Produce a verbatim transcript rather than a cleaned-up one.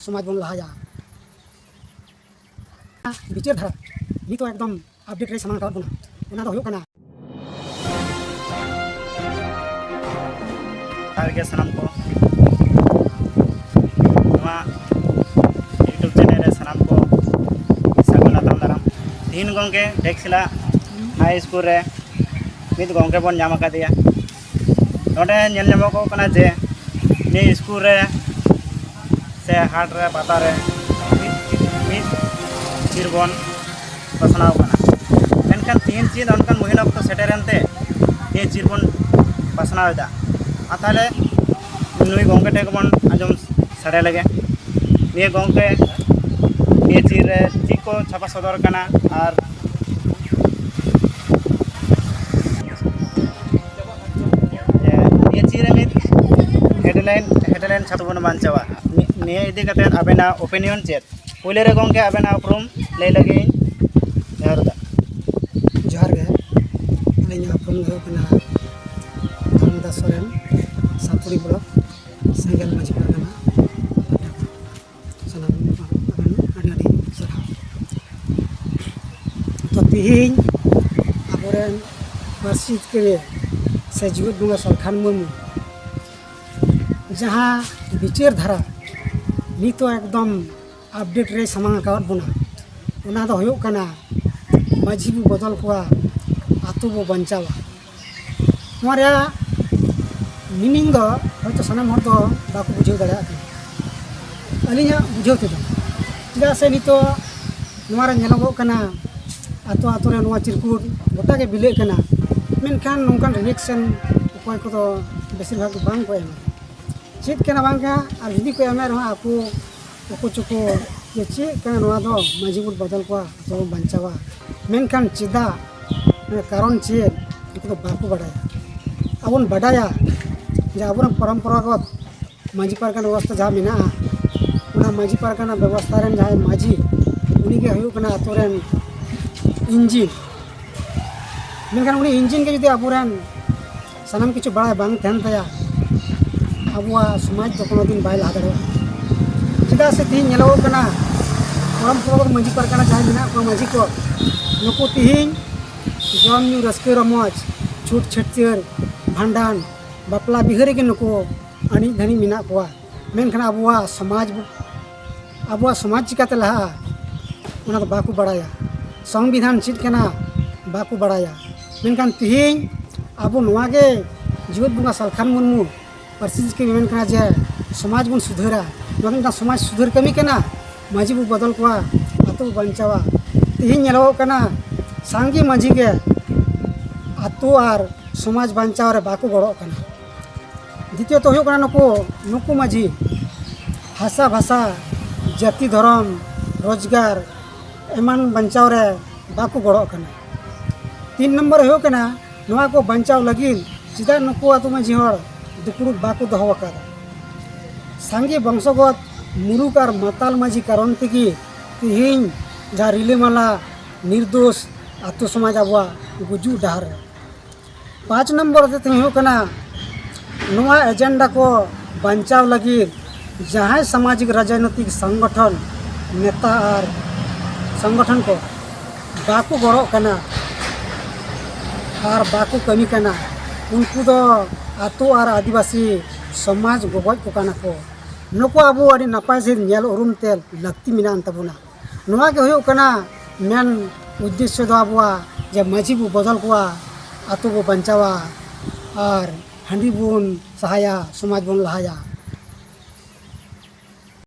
ᱥᱚᱢᱟᱡᱽ ᱵᱚᱱ ᱞᱟᱦᱟᱭᱟ᱾ ᱵᱤᱪᱟᱹᱨ ᱫᱷᱟᱨᱟ ᱱᱤᱛᱚᱜ ᱮᱠᱫᱚᱢ ᱟᱯᱰᱮᱴ ᱨᱮ ᱥᱟᱢᱟᱝ ᱟᱠᱟᱫ ᱵᱚᱱᱟ, ᱚᱱᱟ ᱫᱚ ᱦᱩᱭᱩᱜ ᱠᱟᱱᱟ᱾ ᱡᱚᱦᱟᱨ ᱜᱮ ᱥᱟᱱᱟᱢ ᱠᱚ, ᱱᱚᱣᱟ YouTube ᱪᱮᱱᱮᱞ ᱨᱮ ᱥᱟᱱᱟᱢ ᱠᱚ ᱥᱟᱹᱜᱩᱱ ᱟᱛᱟᱝ ᱫᱟᱨᱟᱢ᱾ ᱛᱤᱦᱤᱧ ᱜᱚᱢᱠᱮ ᱰᱮᱠᱥᱤᱞᱟ ᱦᱟᱭ ᱥᱠᱩᱞ ᱨᱮ ᱢᱤᱫ ᱜᱚᱢᱠᱮ ᱵᱚᱱ ᱧᱟᱢ ᱟᱠᱟᱫᱮᱭᱟ᱾ ᱱᱚᱰᱮ ᱧᱮᱞ ᱧᱟᱢᱚᱜᱚᱜ ᱠᱟᱱᱟ ᱡᱮ ᱱᱤᱭᱟᱹ ᱥᱠᱩᱞ ᱨᱮ ᱥᱮ ᱦᱟᱴ ᱨᱮ, ᱯᱟᱛᱟ ᱨᱮ ᱢᱤᱫ, ᱢᱤᱫ ᱪᱤᱨ ᱵᱚᱱ ᱯᱟᱥᱱᱟᱣ ᱠᱟᱱᱟ᱾ ᱢᱮᱱᱠᱷᱟᱱ ᱛᱤᱦᱤᱧ ᱪᱮᱫ ᱚᱱᱠᱟᱱ ᱢᱩᱦᱤᱱ ᱚᱠᱛᱚ ᱥᱮᱴᱮᱨᱮᱱ ᱛᱮ ᱱᱤᱭᱟᱹ ᱪᱤᱨ ᱵᱚᱱ ᱯᱟᱥᱱᱟᱣ ᱮᱫᱟ? ᱟᱨ ᱛᱟᱦᱚᱞᱮ ᱱᱩᱭ ᱜᱚᱢᱠᱮ ᱴᱷᱮᱱ ᱜᱮᱵᱚᱱ ᱟᱸᱡᱚᱢ ᱥᱟᱰᱮ ᱞᱮᱜᱮ᱾ ᱱᱤᱭᱟᱹ ᱜᱚᱢᱠᱮ, ᱱᱤᱭᱟᱹ ᱪᱤᱨ ᱨᱮ ᱪᱮᱫ ᱠᱚ ᱪᱷᱟᱯᱟ ᱥᱚᱫᱚᱨ ᱠᱟᱱᱟ ᱟᱨ ᱱᱤᱭᱟᱹ ᱪᱤᱨ ᱨᱮ ᱢᱤᱫ headline, headline ᱪᱷᱟᱯᱟ ᱵᱚᱱ ᱵᱟᱧᱪᱟᱣᱟ᱾ ᱱᱤ-, ᱱᱤᱭᱟᱹ ᱤᱫᱤ ᱠᱟᱛᱮ ᱟᱵᱮᱱᱟᱜ opinion ᱪᱮᱫ? ᱯᱳᱭᱞᱳ ᱨᱮ ᱜᱚᱢᱠᱮ ᱟᱵᱮᱱᱟᱜ ᱩᱯᱨᱩᱢ ᱞᱟᱹᱭ ᱞᱟᱹᱜᱤᱫ ᱤᱧ ᱱᱮᱦᱚᱨ ᱮᱫᱟ᱾ ᱡᱚᱦᱟᱨ ᱜᱮ, ᱟᱹᱞᱤᱧᱟᱜ ᱩᱯᱨᱩᱢ ᱫᱚ ᱦᱩᱭᱩᱜ ᱠᱟᱱᱟ ᱫᱷᱚᱨᱢᱚᱫᱟᱥ ᱥᱚᱨᱮᱱ, ᱥᱟᱛᱩᱲᱤ ᱵᱞᱚᱠ, ᱥᱮᱸᱜᱮᱞ ᱢᱟᱹᱡᱷᱤ ᱯᱟᱨᱜᱟᱱᱟ᱾ ᱥᱟᱱᱟᱢ ᱟᱵᱮᱱ ᱟᱹᱰᱤ ᱟᱹᱰᱤ ᱥᱟᱨᱦᱟᱣ᱾ ᱛᱚ, ᱛᱤᱦᱤᱧ ᱟᱵᱚᱨᱮᱱ ᱯᱟᱹᱨᱥᱤ ᱡᱤᱛᱠᱟᱹᱨᱤᱭᱟᱹ ᱥᱮ ᱡᱤᱣᱮᱫ ᱵᱚᱸᱜᱟ ᱥᱟᱞᱠᱷᱟᱱ ᱢᱩᱨᱢᱩ ᱡᱟᱦᱟᱸ ᱵᱤᱪᱟᱹᱨ ᱫᱷᱟᱨᱟ ᱱᱤᱛᱚᱜ ᱮᱠᱫᱚᱢ ᱟᱯᱰᱮᱴ ᱨᱮ ᱥᱟᱢᱟᱝ ᱟᱠᱟᱣᱟᱫ ᱵᱚᱱᱟ, ᱚᱱᱟ ᱫᱚ ᱦᱩᱭᱩᱜ ᱠᱟᱱᱟ ᱢᱟᱹᱡᱷᱤ ᱵᱚ ᱵᱚᱫᱚᱞ ᱠᱚᱣᱟ, ᱟᱛᱳ ᱵᱚ ᱵᱟᱧᱪᱟᱣᱟ᱾ ᱱᱚᱣᱟ ᱨᱮᱭᱟᱜ meaning ᱫᱚ ᱦᱚᱭᱛᱳ ᱥᱟᱱᱟᱢ ᱦᱚᱲ ᱫᱚ ᱵᱟᱠᱚ ᱵᱩᱡᱷᱟᱹᱣ ᱫᱟᱲᱮᱭᱟᱜ ᱠᱟᱱᱟ, ᱟᱹᱞᱤᱧᱟᱜ ᱵᱩᱡᱷᱟᱹᱣ ᱛᱮᱫᱚ᱾ ᱪᱮᱫᱟᱜ ᱥᱮ ᱱᱤᱛᱚᱜ ᱱᱚᱣᱟ ᱨᱮ ᱧᱮᱞᱚᱜᱚᱜ ᱠᱟᱱᱟ, ᱟᱛᱳ ᱟᱛᱳ ᱨᱮ ᱱᱚᱣᱟ ᱪᱤᱨᱠᱩᱴ ᱜᱚᱴᱟ ᱜᱮ ᱵᱤᱞᱟᱹᱜ ᱠᱟᱱᱟ, ᱢᱮᱱᱠᱷᱟᱱ ᱱᱚᱝᱠᱟᱱ reaction ᱚᱠᱚᱭ ᱠᱚᱫᱚ ᱵᱮᱥᱤᱨ ᱵᱷᱟᱜᱽ ᱵᱟᱝ ᱠᱚ ᱮᱢᱟ᱾ ᱪᱮᱫ ᱠᱟᱱᱟ ᱵᱟᱝ ᱠᱟᱱᱟ, ᱟᱨ ᱡᱩᱫᱤ ᱠᱚ ᱮᱢᱮᱫ ᱨᱮᱦᱚᱸ ᱟᱠᱚ ᱩᱠᱩ ᱪᱩᱠᱩ ᱡᱮ ᱪᱮᱫ ᱠᱟᱱᱟ ᱱᱚᱣᱟ ᱫᱚ, ᱢᱟᱹᱡᱷᱤ ᱵᱚᱱ ᱵᱚᱫᱚᱞ ᱠᱚᱣᱟ, ᱟᱛᱳ ᱵᱚᱱ ᱵᱟᱧᱪᱟᱣᱟ᱾ ᱢᱮᱱᱠᱷᱟᱱ ᱪᱮᱫᱟᱜ, ᱢᱟᱱᱮ ᱠᱟᱨᱚᱱ ᱪᱮᱫ, ᱩᱱᱠᱩ ᱫᱚ ᱵᱟᱠᱚ ᱵᱟᱰᱟᱭᱟ᱾ ᱟᱵᱚ ᱵᱚᱱ ᱵᱟᱰᱟᱭᱟ ᱡᱮ ᱟᱵᱚᱨᱮᱱ ᱯᱚᱨᱚᱢᱯᱚᱨᱟᱜᱚᱛ ᱢᱟᱹᱡᱷᱤ ᱯᱟᱨᱜᱟᱱᱟ ᱵᱮᱵᱚᱥᱛᱷᱟ ᱡᱟᱦᱟᱸ ᱢᱮᱱᱟᱜᱼᱟ, ᱚᱱᱟ ᱢᱟᱹᱡᱷᱤ ᱯᱟᱨᱜᱟᱱᱟ ᱵᱮᱵᱚᱥᱛᱷᱟ ᱨᱮᱱ ᱡᱟᱦᱟᱸᱭ ᱢᱟᱹᱡᱷᱤ, ᱩᱱᱤᱜᱮ ᱦᱩᱭᱩᱜ ᱠᱟᱱᱟ ᱟᱛᱳ ᱨᱮᱱ engine᱾ ᱢᱮᱱᱠᱷᱟᱱ ᱩᱱᱤ engine ᱜᱮ ᱡᱩᱫᱤ ᱟᱵᱚᱨᱮᱱ ᱥᱟᱱᱟᱢ ᱠᱤᱪᱷᱩ ᱵᱟᱲᱟᱭ ᱵᱟᱝ ᱛᱟᱦᱮᱱ ᱛᱟᱭᱟ, ᱟᱵᱚᱣᱟᱜ ᱥᱚᱢᱟᱡᱽ ᱫᱚ ᱠᱳᱱᱳ ᱫᱤᱱ ᱵᱟᱭ ᱞᱟᱦᱟ ᱫᱟᱲᱮᱭᱟᱜᱼᱟ᱾ ᱴᱷᱤᱠ ᱪᱮᱫᱟᱜ ᱥᱮ ᱛᱮᱦᱮᱧ ᱧᱮᱞᱚᱜᱚᱜ ᱠᱟᱱᱟ, ᱯᱚᱨᱚᱢ ᱯᱚᱨᱚᱢ ᱢᱟᱹᱡᱷᱤ ᱯᱟᱨᱜᱟᱱᱟ ᱡᱟᱦᱟᱸᱭ ᱢᱮᱱᱟᱜ ᱠᱚᱣᱟ, ᱢᱟᱹᱡᱷᱤ ᱠᱚ, ᱱᱩᱠᱩ ᱛᱮᱦᱮᱧ ᱡᱚᱢ ᱧᱩ ᱨᱟᱹᱥᱠᱟᱹ ᱨᱚᱢᱚᱡᱽ, ᱪᱷᱩᱴ ᱪᱷᱟᱹᱴᱭᱟᱹᱨ, ᱵᱷᱟᱸᱰᱟᱱ, ᱵᱟᱯᱞᱟ ᱵᱤᱦᱟᱹ ᱨᱮᱜᱮ ᱱᱩᱠᱩ ᱟᱹᱱᱤᱡ ᱫᱷᱟᱹᱱᱤᱡ ᱢᱮᱱᱟᱜ ᱠᱚᱣᱟ᱾ ᱢᱮᱱᱠᱷᱟᱱ ᱟᱵᱚᱣᱟᱜ ᱥᱚᱢᱟᱡᱽ, ᱟᱵᱚᱣᱟᱜ ᱥᱚᱢᱟᱡᱽ ᱪᱤᱠᱟᱛᱮ ᱞᱟᱦᱟᱜᱼᱟ, ᱚᱱᱟ ᱫᱚ ᱵᱟᱠᱚ ᱵᱟᱲᱟᱭᱟ᱾ ᱥᱚᱝᱵᱤᱫᱷᱟᱱ ᱪᱮᱫ ᱠᱟᱱᱟ, ᱵᱟᱠᱚ ᱵᱟᱲᱟᱭᱟ᱾ ᱢᱮᱱᱠᱷᱟᱱ ᱛᱮᱦᱮᱧ ᱟᱵᱚ ᱱᱚᱣᱟ ᱜᱮ ᱡᱤᱣᱮᱫ ᱵᱚᱸᱜᱟ ᱥᱟᱞᱠᱷᱟᱱ ᱢᱩᱨᱢᱩ ᱯᱟᱹᱨᱥᱤ ᱡᱤᱛᱠᱟᱹᱨ ᱢᱮᱢᱮᱱ ᱠᱟᱱᱟ ᱡᱮ ᱥᱚᱢᱟᱡᱽ ᱵᱚᱱ ᱥᱩᱫᱷᱟᱹᱨᱟ᱾ ᱱᱚᱣᱟ ᱜᱮ ᱢᱤᱫᱴᱟᱝ ᱥᱚᱢᱟᱡᱽ ᱥᱩᱫᱷᱟᱹᱨ ᱠᱟᱹᱢᱤ ᱠᱟᱱᱟ᱾ ᱢᱟᱹᱡᱷᱤ ᱵᱚ ᱵᱚᱫᱚᱞ ᱠᱚᱣᱟ, ᱟᱛᱳ ᱵᱚ ᱵᱟᱧᱪᱟᱣᱟ᱾ ᱛᱮᱦᱮᱧ ᱧᱮᱞᱚᱜᱚᱜ ᱠᱟᱱᱟ, ᱥᱟᱸᱜᱮ ᱢᱟᱹᱡᱷᱤ ᱜᱮ ᱟᱛᱳ ᱟᱨ ᱥᱚᱢᱟᱡᱽ ᱵᱟᱧᱪᱟᱣ ᱨᱮ ᱵᱟᱠᱚ ᱜᱚᱲᱚᱜ ᱠᱟᱱᱟ᱾ ᱫᱤᱛᱤᱭᱚᱛᱚ ᱦᱩᱭᱩᱜ ᱠᱟᱱᱟ, ᱱᱩᱠᱩ ᱱᱩᱠᱩ ᱢᱟᱹᱡᱷᱤ ᱦᱟᱥᱟ ᱵᱷᱟᱥᱟ, ᱡᱟᱹᱛᱤ ᱫᱷᱚᱨᱚᱢ, ᱨᱳᱡᱽᱜᱟᱨ ᱮᱢᱟᱱ ᱵᱟᱧᱪᱟᱣ ᱨᱮ ᱵᱟᱠᱚ ᱜᱚᱲᱚᱜ ᱠᱟᱱᱟ᱾ ᱛᱤᱱ ᱱᱚᱢᱵᱚᱨ ᱦᱩᱭᱩᱜ ᱠᱟᱱᱟ, ᱱᱚᱣᱟ ᱠᱚ ᱵᱟᱧᱪᱟᱣ ᱞᱟᱹᱜᱤᱫ ᱪᱮᱫᱟᱜ ᱱᱩᱠᱩ ᱟᱹᱛᱩ ᱢᱟᱹᱡᱷᱤ ᱦᱚᱲ ᱫᱩᱯᱲᱩᱵ ᱵᱟᱠᱚ ᱫᱚᱦᱚ ᱟᱠᱟᱫᱟ? ᱥᱟᱸᱜᱮ ᱵᱚᱝᱥᱚᱜᱚᱛ ᱢᱩᱨᱩᱠ ᱟᱨ ᱢᱟᱛᱟᱞ ᱢᱟᱹᱡᱷᱤ ᱠᱟᱨᱚᱱ ᱛᱮᱜᱮ ᱛᱮᱦᱮᱧ ᱡᱟᱦᱟᱸ ᱨᱤᱞᱟᱹᱢᱟᱞᱟ ᱱᱤᱨᱫᱳᱥ ᱟᱹᱛᱩ ᱥᱚᱢᱟᱡᱽ ᱟᱵᱚᱣᱟᱜ ᱜᱩᱡᱩᱜ ᱰᱟᱦᱟᱨ ᱨᱮ᱾ ᱯᱟᱸᱪ ᱱᱚᱢᱵᱚᱨ ᱛᱮ ᱛᱮᱦᱮᱧ ᱦᱩᱭᱩᱜ ᱠᱟᱱᱟ, ᱱᱚᱣᱟ ᱮᱡᱮᱱᱰᱟ ᱠᱚ ᱵᱟᱧᱪᱟᱣ ᱞᱟᱹᱜᱤᱫ ᱡᱟᱦᱟᱸᱭ ᱥᱟᱢᱟᱡᱤᱠ ᱨᱟᱡᱽᱱᱳᱭᱛᱤᱠ ᱥᱚᱝᱜᱚᱴᱷᱚᱱ ᱱᱮᱛᱟ ᱟᱨ ᱥᱚᱝᱜᱚᱴᱷᱚᱱ ᱠᱚ ᱵᱟᱠᱚ ᱜᱚᱲᱚᱜ ᱠᱟᱱᱟ ᱟᱨ ᱵᱟᱠᱚ ᱠᱟᱹᱢᱤ ᱠᱟᱱᱟ, ᱩᱱᱠᱩ ᱫᱚ ᱟᱛᱳ ᱟᱨ ᱟᱹᱫᱤᱵᱟᱹᱥᱤ ᱥᱚᱢᱟᱡᱽ ᱜᱚᱜᱚᱡ ᱠᱚ ᱠᱟᱱᱟ ᱠᱚ᱾ ᱱᱩᱠᱩ ᱟᱵᱚ ᱟᱹᱰᱤ ᱱᱟᱯᱟᱭ ᱥᱟᱺᱦᱤᱡ ᱧᱮᱞ ᱩᱨᱩᱢ ᱛᱮ ᱞᱟᱹᱠᱛᱤ ᱢᱮᱱᱟᱜ ᱛᱟᱵᱚᱱᱟ᱾ ᱱᱚᱣᱟ ᱜᱮ ᱦᱩᱭᱩᱜ ᱠᱟᱱᱟ ᱢᱮᱱ ᱩᱫᱽᱫᱮᱥᱥᱚ ᱫᱚ ᱟᱵᱚᱣᱟᱜ, ᱡᱮ ᱢᱟᱹᱡᱷᱤ ᱵᱚ ᱵᱚᱫᱚᱞ ᱠᱚᱣᱟ, ᱟᱛᱳ ᱵᱚ ᱵᱟᱧᱪᱟᱣᱟ ᱟᱨ ᱦᱟᱺᱰᱤ ᱵᱚᱱ ᱥᱟᱦᱟᱭᱟ, ᱥᱚᱢᱟᱡᱽ ᱵᱚᱱ ᱞᱟᱦᱟᱭᱟ᱾